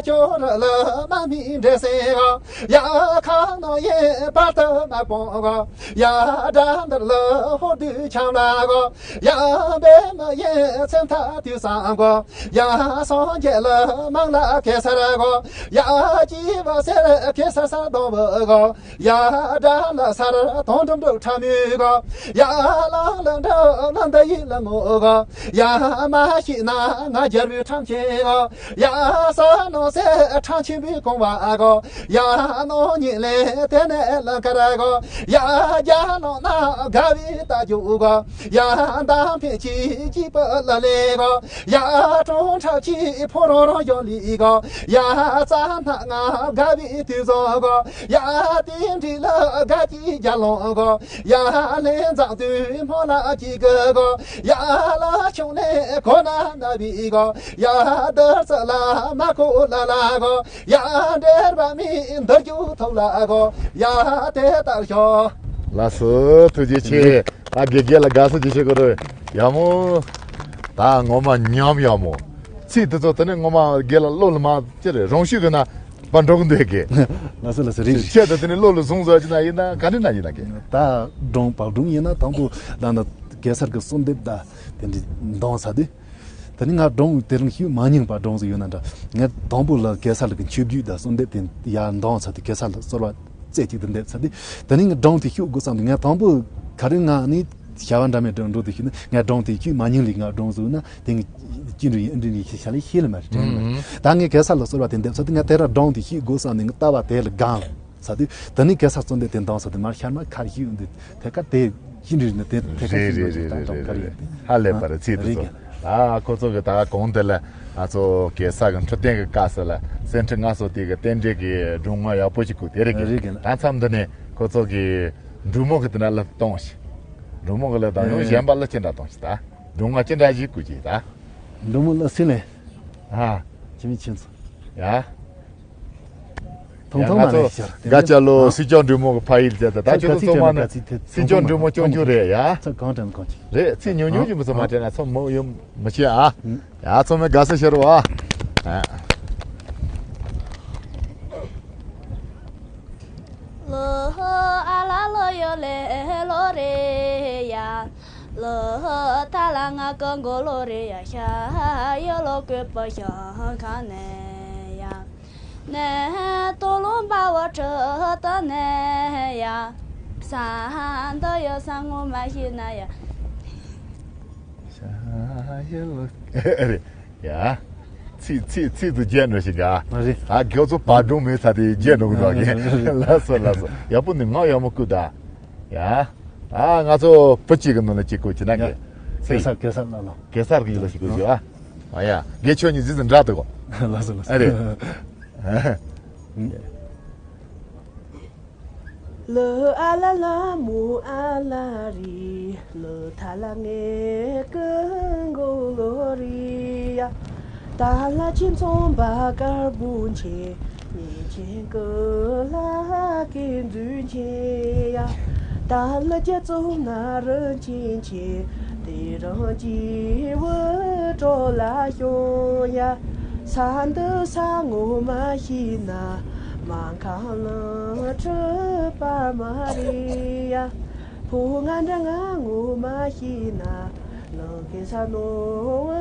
ཅོ་ར་ལ་མ་མི་འདྲེ་སེ་གོ། ཡ་ཁ་ནོ་ཡེ་པ་ཏ་མ་པོང་གོ། ཡ་དྲ་འདར་ལ་ཧོ་དུ་ཆམ་ལ་གོ། ཡ་བེ་མ་ཡེ་ཚེ་མཐའ་དུས་སང་གོ། ཡ་སངས་རྒྱས་ལ་མང་ལ་གེ་སར་གོ། ཡ་ཅི་བ་སེར་གེ་སར་ས་དོང་བ་གོ། ཡ་དགྲ་ལ་སར་དོང་འགྲམ་དུ་ཁྲ་མོའི་གོ། ཡ་ལང་ལ་འདྲ་ལ་འདི་ཡི་ལ་ངོ་གོ། ཡ་མ་ཤི་ན་ང་རྒྱལ་བུའི་ཁྲམ་ཆེན་གོ། ཡ་ས་ནོ་སེ་ཁྲམ་ཆེན་པོའི་གོང་བ་གོ། ཡ་ནོ་ཉི་ལེ་དེ་ནེ་ལ་ཀ་ར་གོ། ཡ་རྒྱ་ནོ་ན་དགའ་བའི་ད་ཇུ་གོ། ཡ་འདམ་ཕན་ཅི་ཅི་པ་ལ་ལེ་གོ། ཡ་ཀྲུང་ཁྲབ་ཅི་ཕོ་རོ་རོ་ཡོ་ལི་གོ། ཡ་རྩ་སྣ་ང་དགའ་བའི་དུས་བཟང་གོ། ཡ་དེ་འདྲི་ལ་དགའ་ཅི་རྒྱ་ལོང་གོ། ཡ་ལན་བཟང་དུས་མོ་ལ་ཅི་གི་གོ། ཡ་ལ་ཆུང་ནས་གོ་ན་ན་བི་གོ། ཡ་དར་ས་ལ་མ་གོ་ལ་ལ་གོ། ཡ་འདྲེར་བ་མི་འདར་རྒྱུ་ཐོག་ལ་གོ། ཡ་དེ་ལྟར་ཤོག། ལགས་སོ། ཐུགས་རྗེ་ཆེ། ད་དགེ་རྒན་ལ་དགའ་བསུ་ཅིག་བྱེད་དགོས་རེད། ཡག་མོ། ད་ངོ་མ་ཉམས་ཡག་མོ། ཚིག་དེ་ཚོ་དེ་ནས་ངོ་མ་རྒན་ལགས་བློ་ལ་མ་ཅི་རེད། རང་ཤུགས་ཀྱིས་ན་པར་འགྲོ་གི་འདུག་གི། ལགས་སོ་ལགས་སོ། རེད་རེད། ཁྱེད་དེ་དེ་ནས་བློ་ལ་བཟུང་བཟོ་ཅི་ན་ཡིན་ན་ག་འདྲ་ན་ཡིན་ན་གི། ད་སྒྲུང་བག་སྒྲུང་ཡིན་ན་དང་པོ་ད་ན་གེ་སར་གྱི་གསོལ་འདེབས་ད་དེ་འདྲ་འདོན་ས་དེ། ད་ནི་ང་སྒྲུང་དེ་རིང་ཞིག་མ་རྙིང་པ་སྒྲུང་ཟིག་ཡོད་ན་འདྲ། ངས་དང་པོ་ལ་གེ་སར་ལ་གི་མཆོད་བརྗོད་དང་གསོལ་འདེབས་དེ་ཡར་འདོན་ཚར་དུས་གེ་སར་ལ་གསོལ་བ་རྩེ་གཅིག་ཏུ་འདེབས་ཚར་དུས། ད་ནི་ངས་སྒྲུང་དེ་ཤོད་དགོས་བསམ་དུས། ངས་དང་པོ་ག་རེ་ང་ནི་བྱ་བ་འདྲ་མེད་འགྲོ་འགྲོ་དུ་ཤོད་ན། ངས་སྒྲུང་དེ་ཤོད་མ་རྙིང་ལས་ང་སྒྲུང་བཟོས་ན་དེ་ངས་ཅི་འདྲ་ཡིན་འདྲ་ཡིན་ཤེས་ཤ་ལས་ཤེས་ལ་མ་རེད་དྲན་ལ་མ་རེད། ད་ངས་གེ་སར་ལ་གསོལ་བ་དེ་འདེབས་ཚར་དུས། ང་དེ་ར་སྒྲུང་དེ་ཤོད་དགོས་བསམ་ནས་ངས་ལྟ་བ་དེ་ལ་སྒང་ལ། ས་དུས་ད་ནི་གེ་སར་གསོལ་འདེབས་དེ་འདོན་ས་དུས་མར་ཤར་མ་ཁར་ཞིག་འདི་ཐད་ཀར་དེ་ཅི་འདྲ་ཡིན་ན་དེ་ཐད་ཀར་ཞིག་འདི་ད་ག་རེ་ཡིན། ཧ་ལས་པ་རེད། ཚིག་དེ་ཚོ་ད་ཁོ་ཚོ་གི་ད་གོང་དེ་ལ་ང་ཚོ་གེ་སར་གི་འཕྲོད་བསྟེན་གི་སྐབས་སུ་ལ་སེམས་ཁྲལ་ང་ཚོ་དེ་གི་རྟེན་འབྲེལ་གི་སྒྲུང་ང་ཡག་པོ་ཞིག་བསྐུར་དེ་རེད་གི། རེད་གི། ད་མཚམས་འདི་ནས་ཁོ་ཚོ་གི་འབྲུག་མོ་གི་དེ་ན་ལ་གཏོང་ཞིག་འབྲུག་མོ་གི་ལ་དང་ཡང་གཞན་པ་ལ་ཅི་འདྲ་གཏོང་ཞིག་ད་སྒྲུང་ང་ཅི་འདྲ་ཞིག་བསྐུར་ཅིག་ད་འབྲུག་མོ་ལ་སྲིད་ལས། ཨ། ཁྱིམ་མི་ཁྱིམ་ཚོ། ཡ། ཐུང་ཐུང་མ་ལས་ཤར། དགའ་ཅག་ལོ་སྲིད་སྐྱོང་འབྲུག་མོ་གི་ཕ་ཡུལ་བྱས་ད་ད་ཁྱོད་ཚོ་ཚང་མ་ནི་སྲིད་སྐྱོང་འབྲུག་མོ་སྐྱོང་རྒྱུ་རེད་ཡ། ཚ་གང་དྲན་གང་ཅིག་རེད། ཚིག་ཉུང་ཉུང་ཅིག་མི་ཚོ་མ་དྲན་ན་ཚོ་མོ་ཡོད་མི་ཤེས་ཨ། ཡ་ཚང་མས་དགའ་ས་ཤར་བ། ལོ་ཨ་ལ་ལོ་ཡོ་ལེ་ལོ་རེ་ཡ། ལོ་ཐ་ལ་ང་ཀ་མགོ་ལོ་རེ་ཡ་ཤ་ཡོ་ལོ་ཀོད་པ་ཤ་ཁ་ནེ་ཡ། ནེ་ཏོ་ལོ་འབའ་བ་ཁྲ་ཏ་ནེ་ཡ། ས་འདི་ཡོ་ས་ངོ་མ་ཤེས་ན་ཡ། ཤ་ཡོ་ལོ་རེ། ཡ། ཚིག་ཚིག་ཚིག་ཏུ་བརྗེད་འགྲོ་ཞིག་ག་ཨ་རེད། ཨ་ཁྱོད་ཚོ་བག་སྒྲུང་མེད་ཚ་དེ་བརྗེད་འགྲོ་གི་འདུག་གི། ལགས་སོ་ལགས་སོ། ཡག་པོ་འདུག་ངག་ཡག་མོ་བསྐུར་ད། ཡ། ཨ་ང་ཚོ་བུ་གཅིག་གི་ནང་ལ་གཅིག་བསྐུར་བྱེད་ན་གི། ཡ། གེ་སར་གེ་སར་ལ་ལ། གེ་སར་གི་ཡུལ་ལ་ཞིག་བསྐུར་བྱེད་ཨ། ཨ་ཡ། དགེ་ཆོས་ཉིད་ཟིག་ཟིག་འདྲ་འདུག་གོ་ལགས་སོ་ལགས་སོ། ཨ་རེད། ལ་ཨ་ལ་ལ་མོ་ཨ་ལ་རི། ལ་ཐ་ལ་ངེ་ཀུན་གོ་ལོ་རི་ཡ། ད་ལ་ཁྱིམ་ཚང་བ་དཀར་པོ་ཆེ། ཉེ་ཆེན་ཀུན་ལ་སྐྱེ་འཛུན་ཆེ་ཡ། ད་ལ་རྒྱ་མཚོ་ན་རུ་ཆེན་ཆེ། དེ་རང་སྐྱེ་བོ་གྲོ་ལ་ཤོང་ཡ། ས་འདི་ས་ངོ་མ་ཤེས་ན། མ་ཁ་ལ་ཁྲི་པར་མ་རེད་ཡ། ཕོ་ང་འདྲ་ང་ངོ་མ་ཤེས་ན། ལ་གེ་ས་ནོ་བ་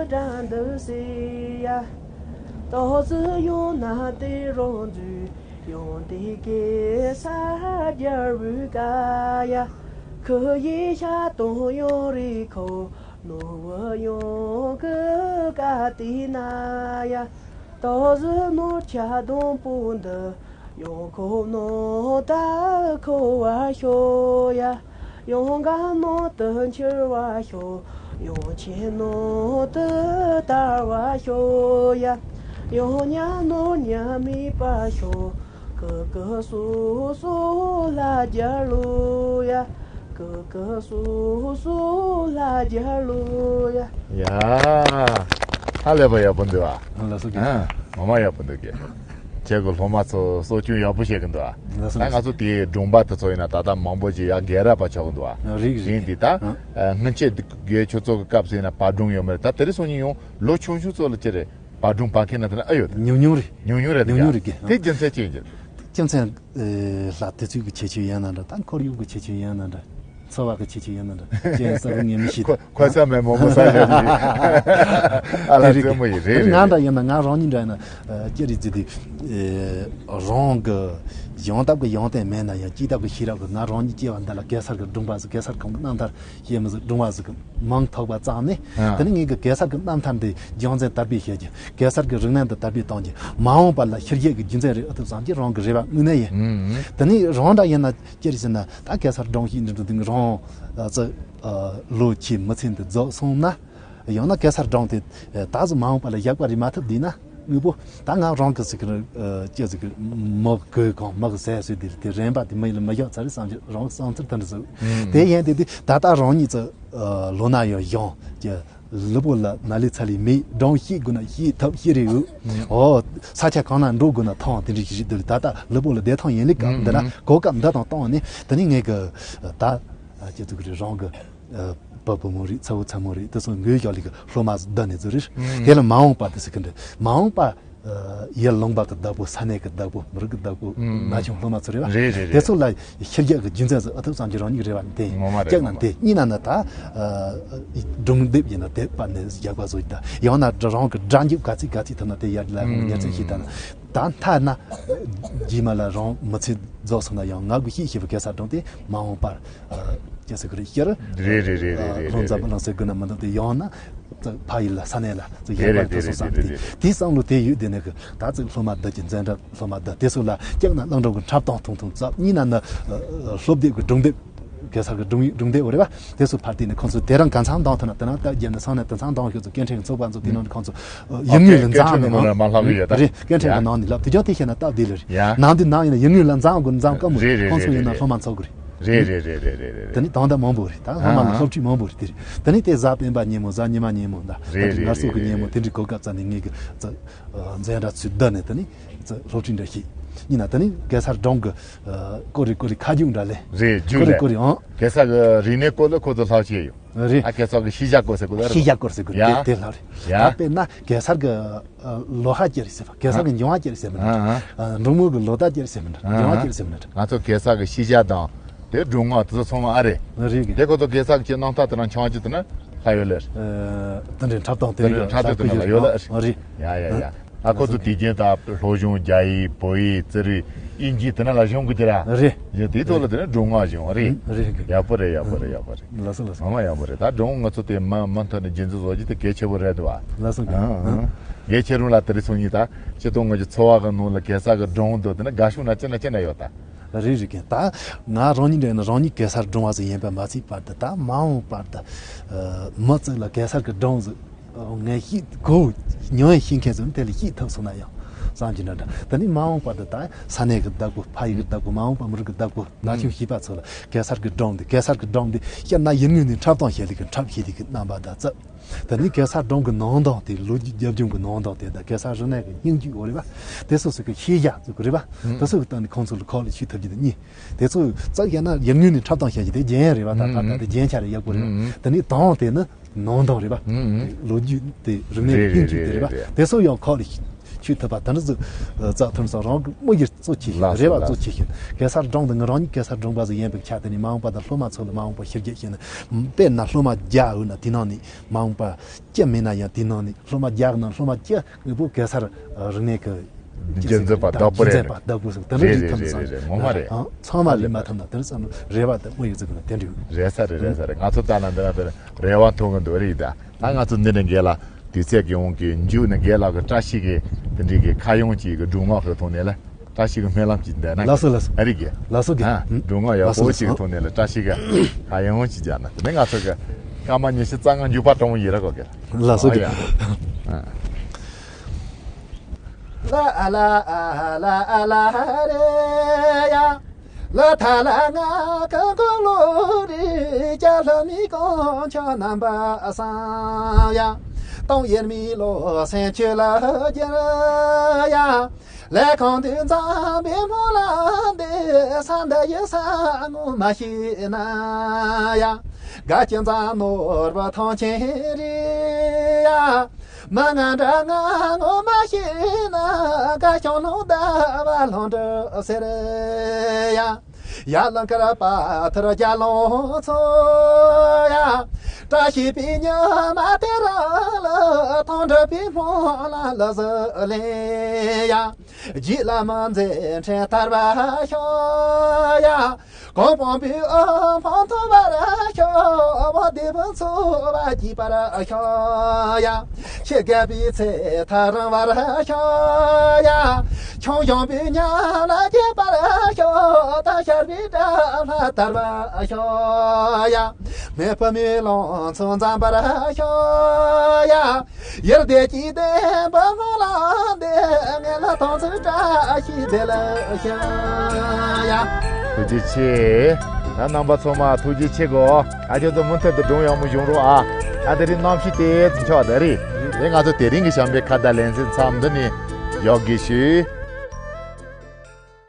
འདྲ་འདི་སེ་ཡ། ཏོག་ཙི་ཡོང་ན་དེ་རང་འཛུལ། ཡོང་དེ་གེ་ས་རྒྱལ་བུ་ཀ་ཡ། ཁུ་ཡི་ཤ་དང་ཡོང་རི་ཁོ། ནོ་བ་ཡོང་གི་ཀ་དེ་ན་ཡ། ཏོག་ཙི་ནོར་ཆ་དང་པོ་འདི། ཡོང་ཁོ་ནོ་ད་ཁོ་བ་ཤོ་ཡ། ཡོང་ག་ནོ་ད་འཆིར་བ་ཤོ། ཡོང་ཆེ་ནོ་ད་དར་བ་ཤོ་ཡ། ཡོང་ཉ་ནོ་ཉ་མི་པ་ཤོ། ཀ་ཀ་སོ་སོ་ལ་རྒྱལ་ལོ་ཡ། ཀ་ཀ་སོ་སོ་ལ་རྒྱལ་ལོ་ཡ། ཡ། ཧ་ལས་པ་ཡག་པོ་འདུག་ཨ། ལགས་སོ་རྒན། ཨ། ངོ་མ་ཡག་པོ་འདུག་གི། ཁྱེད་ཀྱི་སློབ་མ་ཚོ་གསོ་སྐྱོང་ཡག་པོ་བྱེད་ཀྱི་འདུག་ཨ། ལགས་སོ་ད་ང་ཚོ་དེའི་སྒྲུང་པ་དེ་ཚོ་ཡིན་ན་ད་ལྟ་མང་པོ་ཅིག་ཡ་རྒན་རབས་པ་ཆགས་ཀྱི་འདུག་ཨ། རིག་རིག་ཡིན་དེ་ད། ཨ། སྔོན་ཆད་དགེ་ཆོས་ཚོགས་ཀྱི་སྐབས་སུ་ཡིན་ན་བག་སྒྲུང་ཡོད་མ་རེད། ད་དེ་རིང་སང་ཉིན་ཡང་ལོ་ཆུང་ཆུང་ཚོ་ལ་ཅི་རེད། བག་སྒྲུང་བག་མཁན་ན་དེ་ན་ཨ་ཡོད་དེ། ཉུང་ཉུང་རེད། ཉུང་ཉུང་རེད་དེ། ཉུང་ཉུང་རེད་གི། དེ་རྒྱུ་མཚན་ཅི་ཡིན་གྱི། རྒྱུ་མཚན། ལྷ་དེ་ཚོའི་གི་ཁྱད་ཆོས་ཡིན་ན་འདྲ། ད་ཁོར་ཡུག་གི་ཁྱད་ཆོས་ཡིན་ན་འདྲ། འཚོ་བ་གི་ཁྱད་ཆོས་ཡིན་ན་འདྲ། ཅི་ཡིན་ས་གི་ངས་མི་ཤེས། ཁོ་ཁོ་ས་མེད་མོ་མོ་ས་ཞོག་གི། ཨ་ལ་རྩེད་མོ་ཡིན་རེད་རེད། ང་འདྲ་ཡིན་ན་ང་རང་ཉིད་འདྲ་ཡིན་ན། ཅི་རེད་ཟེར་དུས། རང་གི་ཡོང་ཐབས་ཀྱི་ཡོན་ཏན་མེད་ན་ཡང་སྐྱེས་ཐབས་ཀྱི་ཤེས་རབ་ཀྱི་ང་རང་ཉིད་སྐྱེ་བ་འདི་ལ་གེ་སར་གྱི་སྒྲུང་པ་ཟིག་གེ་སར་གང་གི་རྣམ་ཐར་ཞེས་མི་ཟིག་སྒྲུང་པ་ཟིག་གི་མིང་ཐོགས་པ་ཙམ་ནས། ཨ། དེ་ནི་ངས་གི་གེ་སར་གྱི་རྣམ་ཐར་འདི་རྒྱུ་མཚན་དར་སྤེལ་བྱེད་རྒྱུ། གེ་སར་གྱི་རིག་གནས་འདི་དར་སྤེལ་གཏོང་རྒྱུ། མ་འོངས་པ་ལ་ཤེས་རྒྱས་ཀྱི་རྒྱུ་མཚན་རེད་ཨ་ཐུབ་བསམ་གྱི་རང་གི་རེ་བ་དངོས་གནས་ཡིན། ཨུ། དེ་ནི་རང་འདྲ་ཡིན་ན་ཅི་རེད་ཟེར་ན། ད་གེ་སར་སྒྲུང་ཞིག་འབྲི་འགྲོ་དུས་རང་ཨ་ཙི་ཨ་ལོ་ཆེ་མི་ཚེ་འདི་རྫོགས་སོང་ན། ཡང་ན་གེ་སར་སྒྲུང་དེ་ད་གཟོད་མ་འོངས་པ་ལ་བཞག་པ་རེད་མ་ཐུབ་བསྡད་ན། དངོས་པོ་ད་ང་རང་གི་ཟིག་གི་ཨ་ཅི་ཟིག་གི་མི་གོས་གང་མི་གི་ཟས་ཟོས་དེ་དེ་རན་པ་དེ་མི་ཡིན་ལ་མི་ཡག་ཚར་རེད་བསམ་གྱི་རང་བསམ་ཚུལ་དེ་འདྲ་ཟིག་ཨུ། དེ་ཡིན་དེ་དེ་ད་ལྟ་རང་ཉིད་ཚོ་ཨ་ལོ་ན་ཡང་ཡང་གི། ལུས་པོ་ལ་ན་ལི་ཚ་ལི་མེད། སྒྲུང་བཤད་དགོས་ན་བཤད་ཐུབ་བཤད་རེ་ཡོད། ཨོ། ས་ཆ་གང་ན་འགྲོ་དགོས་ན་ཐང་དེ་འདྲ་ཞིག་རེད་འདུག་ད་ལྟ་ལུས་པོ་ལ་བདེ་ཐང་ཡིན་ལེ་སྐབས་འདི་ན་གོ་སྐབས་འདི་དང་བཏང་ནས་དེ་ནས་ངས་གི་ད་ཅི་ཐུག་རེད་རང་གི་ ཨ། བུ་བུ་མོ་རེད། ཚ་བོ་ཚ་མོ་རེད། དེ་ཚོ་མགོའི་ཞྭ་ལི་གི་སློབ་མ་བསྡད་ནས་ཚོ་རེད། ཨུམ། དེ་ལ་མ་འོངས་པ་དེ་ཟེར་གི་འདྲ། མ་འོངས་པ། ཨ། ཡུལ་ལུང་པ་གི་བདག་པོ། ས་གནས་ཀྱི་བདག་པོ། མི་རིགས་ཀྱི་བདག་པོ། ཨུམ། ན་ཆུང་སློབ་མ་ཚོ་རེད་བ། རེད་རེད་རེད། དེ་ཚོ་ལ་ཤེས་རྒྱ་གི་རྒྱུ་མཚན་ཟེར་ཨ་ཐུབ་ཙམ་གྱི་རང་ཉིད་རེད་བ། དེ་ངོ་མ་རེད། སྐྱག་ན་ངོ་མ་དེ་གཉིས་ན་ན་ད། ཨ། སྒྲུང་དེབ་ཡིན་ན་དེབ་པ་ནས་རྒྱག་པ་བཟོ་ཡི་ད། ཡང་ན་རང་གི་སྒྲ་འཇུག་ག་ཚིག་ག་ཚིག་ཐུབ་ན་དེ་ཡར་ལ་ཉར་ཚགས་ཤིག་ད་ན། ད་མཐའ་ན་རྗེས་མ་ལ་རང་མི་ཚེ་རྫོགས་སོང་ན་ཡང་ང་གི་ཤེས་ཤེས་པའི་གེ་སར་སྒྲུང་དེ་མ་འོངས་པར། ཨ། སྐྱེ་ས་གི་རེད་ཤེར། རེད་རེད་རེད་རེད། ཨ། རེད་ལྷུང་རེད་འཛབ་རེད། ལྷུང་སེ་དགོས་ན་མི་འདུག་དེ་ཡང་ན་ཕ་ཡུལ་ལ་ས་གནས་ལ་ཚོ་ཡར་རེད་པར་རེད་ཐོག་སོང་རེད་བསམ་རེད་དེ། རེད་རེད། དེའི་བསམ་བློ་དེ་ཡོད་དེ་ནས་གི་ད་ཚོ་སློབ་མ་བསྡད་ཀྱི་འཛིན་གྲྭ་སློབ་མ་བསྡད་དེ་ཚོ་ལ་སྐྱག་ན་གླིང་སྒྲུང་གི་འཁྲབ་སྟོན་ཐུང་ཐུང་བཙལ། གཉིས་ན་ནི། ཨ། སློབ་དེབ་གི་སྒྲུང་དེབ། གེ་སར་གི་སྒྲུང་སྒྲུང་དེབ་རེད་བ། དེ་ཚོ་ཕར་བལྟས་ནས་ཁོང་ཚོ་དེ་རིང་གང་འཚམ་འདང་ཐོན་ན། དེ་ན་ད་རྒྱབ་ནས་སང་ནས་དེང་སང་འདང་ཤོར་ཚོ་སྐད་འཕྲིན་གི་ཚོགས་པ་ཚོ་དེ་ནང་ནས་ཁོང་ཚོ། ཨ། ཡུལ་དངོས་ལ་འཛེམ་མེད་ནང་མ་ལྷག་གི་ཡོད་ད། རེད། སྐད་འཕྲིན་གི། ཡ། ནང་ནས་ལབ་དེ་ཀྱང་དེ་བཤད་ན་སྟབས་བདེ་ལེ་རེད། ཡ། ནང་དུ་ནང་ཡིན་ན་ཡུལ་དངོས་ལ་འཛེམ་དགོས་འཛེམ་དཀའ་མོ་རེད། རེད་རེད། ཁོང་ཚོ་ཡིན་ན་སློབ་མ་ཚོགས་དགོས་རེད། རེད་རེད་རེད་རེད་རེད། དེ་ནི་དང་ད་མང་པོ་རེད། ད་སློབ་མ་ལ་སློབ་ཁྲིད་མང་པོ་རེད། དེ་རེད། དེ་ནི་དེ་གཟའ་སྤེན་པ་ཉིན་མོ། གཟའ་ཉི་མ་ཉིན་མོ་ད། རེད་རེད་རེད། ད་དེ་ངལ་གསོ་གི་ཉིན་མོ་དེ་འདྲའི་གོ་སྐབས་བཙལ་ནས་ངེད་ཀྱི་འཛིན་གྲྭ་ཚོས་བསྡད་ནས་དེ་ནི་སློབ་ཁྲིད་འདྲ་བྱས། ཡིན་ན་དེ་ནི་གེ་སར་སྒྲུང་གི། ཨ། ཀོ་རི་ཀོ་རི་ཁ་རྒྱུག་འདྲ་ལས། རེད། རྒྱུག་ཀོ་རི་ལས། ཀོ་རི་ཨང་། གེ་སར་གི་རིག་གནས་སྐོར་ལ་ཁོ་ཚོ་ལྷག་བཅས་ཡོད། རེད། ཨ། གེ་སར་གི་ཤེས་བྱ་སྐོར་ཟེར་དགོས་ད། རེད། ཤེས་བྱ་སྐོར་ཟེར་དགོས། ཡ། དེ་དེ་ལྷག་རེད། ཡ། ད་དཔེར་ན་གེ་སར་གི། ཨ། ལོ་ཧ་ཅེར་ཟེར་བ། གེ་སར་གི། ཨ། འབྱུང་བ་ཅེར་ཟེར་མི་འདྲ། ཨ། ཨ། འབྲུག་མོ་གི་ལོ་ཟླ་ཅེར་ཟེར་མི་འདྲ། ཨ། འབྱུང་བ་ཅེར་ཟེར་མི་འདྲ། ང་ཚོ་གེ་སར་གི་ཤེས་བྱ་དང་དེ་སྒྲུང་ངག་དེ་ཚོ་ཚང་མ་ཨ་རེད། རེད་རེད། དེ་ཁོ་ཚོ་གེ་སར་གྱི་རྣམ་ཐར་དེ་རང་ཆུང་ཅིག་དེ་ན་ལྷག་ཡོད་ལེ། ཨ། དེ་འདྲའི་འཁྲབ་སྟོན་དེ། དེ་འདྲའི་འཁྲབ་སྟོན་དེ་ན་ལ་ཡོད་ལེ། རེད། ཡ་ཡ་ཡ། ཨ། ཁོ་ཚོ་དེ་རྗེས་ད་སློབ་སྦྱོང་རྒྱ་ཡིག་བོད་ཡིག་རྩིས་རིག་དབྱིན་ཇི་དེ་ན་ལ་སྦྱོང་གི་དེ་ར། རེད། ཡ། དེའི་ཐོག་ལ་དེ་ན་སྒྲུང་ངག་སྦྱོང་རེད། རེད་རེད། ཡག་པོ་རེད། ཡག་པོ་རེད། ཡག་པོ་རེད། ལགས་སོ་ལགས་སོ། ངོ་མ་ཡག་པོ་རེད། ད་སྒྲུང་ང་ཚོ་དེ་མ་མུ་མཐུད་ནས་རྒྱུན་འཛིན་བཟོ་རྒྱུ་དེ་གལ་ཆེ་བོ་རེད་འདུག་བ། ལགས་སོ། ཨང་ཨང་། གལ་ཆེ་རུང་ལ་དེ་རིང་སང་ཉིན་ད་སྤྱིར་བཏང་ང་ཚོའི་འཚོ་བ་གི་ནང་ལ་གེ་སར་གི་སྒྲུང་འདུག་དེ་ན་དགའ་ཤོས་ན་ཅི་ན་ཅི་ན་ཡོད་ད། རེད་རེད། ཀྱང་ད་ང་རང་ཉིད་འདྲ་ན་རང་ཉིད་གེ་སར་སྒྲུང་བ་ཟིག་ཡིན་པ་མ་ཚད་པར་དུ། ད་མ་འོངས་པར་དུ། ཨ། མི་ཚོ་ལ་གེ་སར་གི་སྒྲུང་ཟིག་ངས་ཤེས་དགོས། ཉུང་ཡང་ཤེས་མཁན་ཚོས་དེ་ལ་ཤེས་ཐུབ་སོང་ན་ཡང་བསམ་གྱི་འདྲ་འདྲ། དེ་ནས་མ་འོངས་པར་དུ་ད་ས་གནས་ཀྱི་བདག་པོ། ཕ་ཡུལ་གྱི་བདག་པོ། མ་འོངས་པ་མི་རིགས་ཀྱི་བདག་པོ། ན་ཆུང་བྱིས་པ་ཚོ་ལ་གེ་སར་གྱི་སྒྲུང་འདི། གེ་སར་གྱི་སྒྲུང་འདི་སྤྱིར་ན་ཡུལ་དངོས་ནས་འཁྲབ་སྟོན་བྱེད་ལུགས་ཀྱི་འཁྲབ་བྱེད་ལུགས་ཀྱི་རྣམ་པ་དང་རྩིས། དེ་ནས་གེ་སར་སྒྲུང་གི་ནང་དོན་དེ། ལོ་རྒྱུས་རྒྱབ་ལྗོངས་ཀྱི་ནང་དོན་དེ་དང་། གེ་སར་རིག་གནས་ཀྱི་སྙིང་བཅུད་འོ་རེད་པ། དེ་སོ་སོ་གི་ཤེས་བྱ་ཚོ་གི་རེད་པ། དེ་སོ་སོ་གི་སྟེང་ནས་ཁོང་ཚོ་ལ་ཁོག་ལ་ཆུད་ཐུབ་རྒྱུ་དེ་གཉིས། དེ་ཚོ་རྩ་བཞག་ན་ཡུལ་དངོས་ནས་འཁྲབ་སྟོན་བྱེད་རྒྱུ་དེ་རྒྱན་རེད་པ། ད་ད་ད་དེ་རྒྱན་ཆ་རེ་ཡག་པོ་རེད་པ། དེ་ནས་དང་དེ་ནི་ནང་དོན་རེད་པ། ལོ་རྒྱུས་དེ། རིག་གནས་རེད་སྙིང་བཅུད་དེ་རེད་པ། རེད་རེད། དེ་ཚོ་ཡང་ཁོག་ལ་ཆུད་ཐུབ་པ། དེ་འདྲ་ཚོ་རྩ་ཐུན་སོང་རང་གི་དམིགས་ཡུལ་གཙོ་ཆེ་ཤོས། ལགས་སོ། རེ་བ་ལགས་གཙོ་ཆེ་ཤོས། གེ་སར་སྒྲུང་དེ་ང་རང་ཉིད་གེ་སར་སྒྲུང་པ་ཟིག་ཡིན་པའི་ཆ་དེ་ནས་མ་འོངས་པ་དང་སློབ་མ་ཚོ་ལ་མ་འོངས་པ་ཤེས་རྒྱུ་ཞིག་ནི། དཔེར་ན་སློབ་མ་བརྒྱ་ཡོད་ན་དེ་ནང་ནས་མ་འོངས་པ་བཅུ་མེད་ན་ཡང་དེ་ནང་ནས་སློབ་མ་བརྒྱ་གི་ནང་སློབ་མ་བཅུ་ངེས་པོ་གེ་སར་རིག་གནས་ཀྱི་རྒྱུན་འཛིན་པ་བདག་པོ་རེད། རྒྱུན་འཛིན་པ་བདག་པོ་ཟིག་དེ་འདྲ། རེད་རེད་རེད་རེད། ངོ་མ་རེད། ཚང་མ་ལས་མ་ཐུབ་ན་དེ་འདྲ་བསམ་བློ། རེ་བ་དང་དམིགས་ཡུལ་ཟིག་ན་དེ་འདྲ་ཡོད། རེད་ས་རེད། རེད་ས་རེད། ང་ཚོ་ལྟ་ན་འདི་ན་དེ་རེ་བ་མཐོང་གི་འདུག་རེད་ད། ད་ང་ཚོ་འདི་ནས་རྒན་ལགས་དུས་ཚོད་ཀྱི་དབང་གིས་མཇུག་ནས་རྒན་ལགས་ཀྱི་བཀྲ་ཤིས་ཀྱི་དེ་འདྲའི་གི་ཁ་གཡང་གཅིག་གི་སྒྲུང་ངག་གི་ཐོག་ནས་ལ། བཀྲ་ཤིས་ཀྱི་སྨོན་ལམ་གྱིས་འདས་ན། ལགས་སོ་ལགས་སོ། ཨ་རིག་གི། ལགས་སོ་གི། ཨ། སྒྲུང་ངག་ཡག་པོ་ཞིག་གི་ཐོག་ནས་ལ་བཀྲ་ཤིས་ཀྱི་ཁ་གཡང་ཞིག་རྒྱག་ན། དེ་ནས་ང་ཚོ་གི་སྐར་མ་ཉི་ཤུ་རྩ་ལྔ་མཇུག་པ་སྤྲང་བོ་ཡིན་ར་གོ་གི། ལགས་སོ་གི། ཨ་ཡ། ཨ། ལ་ཨ་ལ་ཨ་ལ་ཨ་ལ་རེ་ཡ། ལ་ཐ་ལ་ང་གང་གང་ལོ་རེ་རྒྱ་ལྷ་མི་གང་ཆ་རྣམ་པ་སང་ཡ། སྟོང་ཡེར་མི་ལོ་སེང་ཆུ་ལ་རྒྱ་ཡ། ལས་ཁང་དུ་འཛམ་པའི་སྨོན་ལམ་འདི། ས་འདི་ཡི་ས་ངོ་མ་ཤེས་ན་ཡ། དགའ་སྐྱིད་འཛམ་ནོར་བུ་ཐང་ཆེན་རེད་ཡ། མི་ང་འདྲ་ང་ངོ་མ་ཤེས་ན། དགའ་ཞང་ལུང་ཟླ་བ་ལྷུན་གྲུབ་ཟེར་ཡ། ཡར་ལུང་དཀར་བ་ཐུར་རྒྱ་ལུང་ཚོ་ཡ། བཀྲ་ཤིས་པའི་ཉི་མ་དེ་རང་ལ། དོན་གྲུབ་པའི་སྨོན་ལམ་ལ་ཟི་ལིང་ཡ། རྗེ་བླ་མ་མཛད་འཕྲིན་དར་བར་ཤོག་ཡ། གོ་འཕང་པའི་དབུ་འཕང་ཐོབ་པར་ཤོག། བ་དེ་བུ་འཚོ་བ་སྐྱིད་པར་ཤོག་ཡ། ཆེ་རྒྱལ་པོའི་ཚེ་ཐག་རིང་བར་ཤོག་ཡ། ཆུང་ཞིང་པའི་ཉམས་ལ་རྒྱས་པར་ཤོག། ད་ཤར་བའི་དགྲ་ལྷ་དར་བར་ཤོག་ཡ། མེ་ཕུ་མའི་ལང་ཚོ་འཛོམས་པར་ཤོག་ཡ། ཡར་དེ་ཀྱི་བདེན་པ་ངོ་ལ་བདེ། ངེད་ལ་ཐང་ཚུ་བཀྲ་ཤིས་བདེ་ལེགས་ཤོག་ཡ། ཐུགས་རྗེ་ཆེ། ད་རྣམ་པ་ཚང་མ་ཐུགས་རྗེ་ཆེ་གོ། ཨ་ཅག་ཚོ་མུ་མཐུད་དུ་སྒྲུང་ཡག་མོ་སྦྱོང་རོགས་ཨ། ཨ་དེ་རིང་གནམ་གཤིས་དེ་ཙམ་ཆགས་ད་རེད། དེ་ང་ཚོ་དེ་རིང་གི་བྱམས་པའི་ཁ་བརྡ་ལེ་ཚན་མཚམས་འདི་ནས་འཇོག་དགོས་ཞུ།